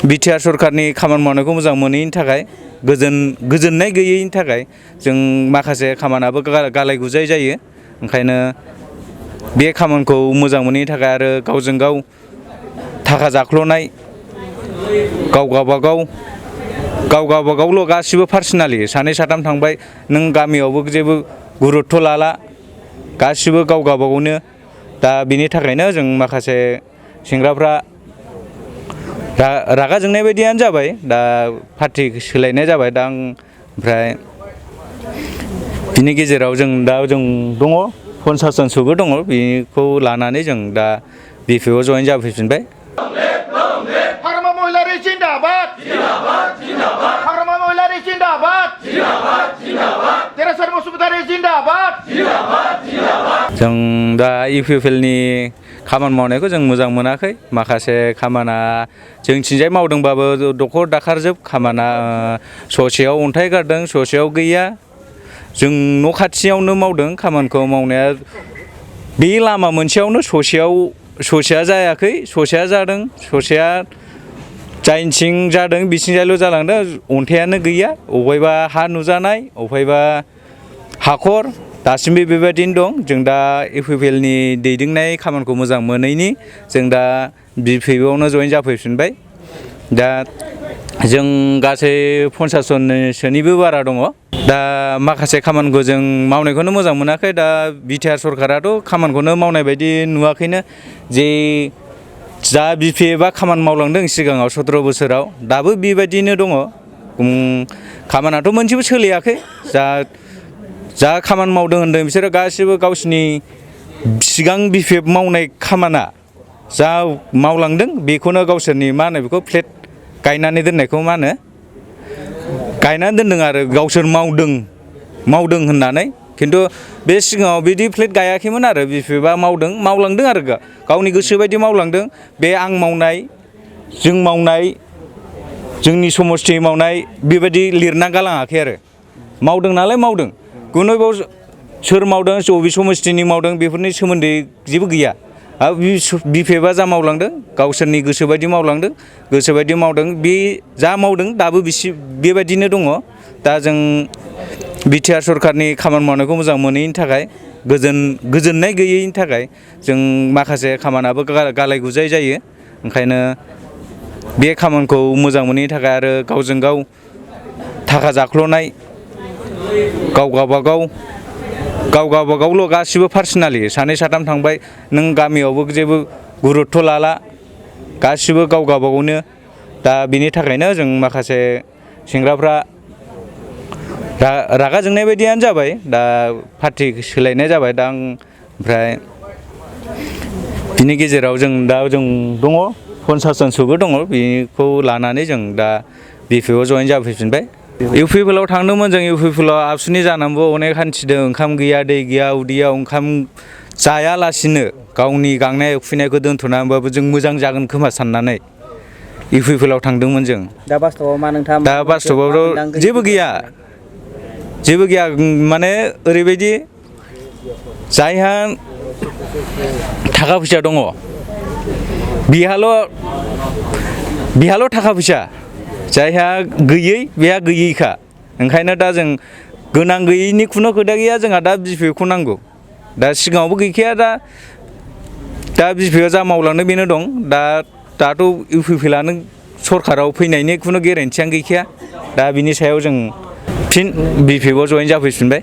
BTR सरकारनि खामानि मावनायखौ मोजां मोनैनि थाखाय गोजोननाय गैयैनि थाखाय जों माखासे खामानियाबो गालाय गुजाय जायो। ओंखायनो बे खामानिखौ मोजां मोनैनि थाखाय आरो गावजों गाव थाखा जाख्ल'नाय गाव गावबागावल' गासिबो पार्सनेलि सानै साथाम थांबाय नों गामियावबो जेबो गुरुत्थ' लाला गासिबो गाव गावबागावनो दा बिनि थाखायनो जों माखासे सेंग्राफ्रा रागा जोंनाय बायदियानो जाबाय दा पार्टि सोलायनाय जाबाय दा ओमफ्राय बिनि गेजेराव जों दङ 50 जनसोबो दङ बेखौ लानानै जों दा बिपिएफआव जयेन जाफैफिनबाय। हाग्रामा महिलारि जिन्दाबाद हाग्रामा महिलारि जिन्दाबाद देरहासार बसुमतारी जिन्दाबाद। जों दा इउपिपिएलनि खामानि मावनायखौ जों मोजां मोनाखै। माखासे खामाना जोंथिंजाय मावदोंबाबो दखर दाखारजोब खामाना ससेयाव अन्थाइ गारदों ससेयाव गैया। जों न' खाथियावनो मावदों खामानिखौ मावनाया बे लामा मोनसेयावनो ससेया जायाखै ससेया जादों ससेया जायथिं जादों बिथिंजायल' जालांदों अन्थाइयानो गैया अबेबा हा नुजानाय अबेबा हाखर दासिमबो बेबायदिनो दं। जों दा इउपिपिएलनि दैदेननाय खामानिखौ मोजां मोनैनि जों दा बिपिएफआवनो जयेन जाफैफिनबाय। दा जों गासै 50 जनसोनिबो बारा दङ। दा माखासे खामानिखौ जों मावनायखौनो मोजां मोनाखै। दा बिटिआर सरकाराथ' खामानिखौनो मावनाय बायदि नुवाखैनो जे जा बिपिएफआ खामानि मावलांदों सिगाङाव 17 बोसोराव दाबो बेबायदिनो दङ। खामानियाथ' मोनसेबो सोलियाखै जा खामानि मावदों होनदों बिसोरो गासिबो गावसिनि सिगां बिपिएफ मावनाय खामाना जा मावलांदों बेखौनो गावसोरनि मा होनो बेखौ प्लेट गायनानै दोननायखौ मा होनो गायनानै दोनदों आरो गावसोर मावदों होननानै खिन्थु बे सिगाङाव बिदि प्लेट गायाखैमोन आरो बिपिएफआ मावलांदों आरो गावनि गोसो बायदि मावलांदों। बे आं मावनाय जों मावनाय जोंनि समस्ति मावनाय बेबायदि लिरना गालाङाखै आरो मावदों नालाय मावदों खुनु बाव सोर मावदों बबे समस्तिनि मावदों बेफोरनि सोमोन्दै जेबो गैया। बिपिएफआ जा मावलांदों गावसोरनि गोसो बायदि मावलांदों गोसो बायदि मावदों बे जा मावदों दाबो बेबायदिनो दङ। दा जों बिटिआर सरकारनि खामानि मावनायखौ मोजां मोनैनि थाखाय गोजोननाय गैयैनि थाखाय जों माखासे खामानियाबो गालाय गुजाय जायो। ओंखायनो बे खामानिखौ मोजां मोनैनि थाखाय आरो गावजों गाव थाखा जाख्ल'नाय गाव गावबागावल' गासिबो पार्सनेलि सानै साथाम थांबाय नों गामियावबो जेबो गुरुत्थ' लाला गासिबो गाव गावबागावनो दा बिनि थाखायनो जों माखासे सेंग्राफ्रा रागा जोंनाय बायदियानो जाबाय दा पार्टि सोलायनाय जाबाय दा ओमफ्राय बिनि गेजेराव जों दङ 50 जनसोबो दङ बेखौ लानानै जों दा बिपिएफआव जयेन जाफैफिनबाय। इउपिपिएलाव थांदोंमोन जों इउपिपिएलाव आबसुनि जानानैबो अनेक हान्थिदों ओंखाम गैया दै गैया उदैयाव ओंखाम जायालासिनो गावनि गांनाय उखैनायखौ दोनथ'नानैबाबो जों मोजां जागोन खोमा साननानै इउपिपिएलाव थांदोंमोन जों। दा बास्तबआव मा नोंथाङा दा बास्तबआवथ' जेबो गैया माने ओरैबायदि जायहा थाखा फैसा दङ बिहाल' थाखा फैसा जायहा गैयै बेहा गैयैखा। ओंखायनो दा जों गोनां गैयैनि खुनु खोथा गैया जोंहा दा बिपिएफखौ नांगौ। दा सिगाङावबो गैखाया दा बिपिएफआ जा मावलांदों बेनो दं। दाथ' इउपिपिएलानो सरकाराव फैनायनि खुनु गेरेन्टियानो गैखाया। दा बिनि सायाव जों फिन बिपिएफआव जयेन जाफैफिनबाय।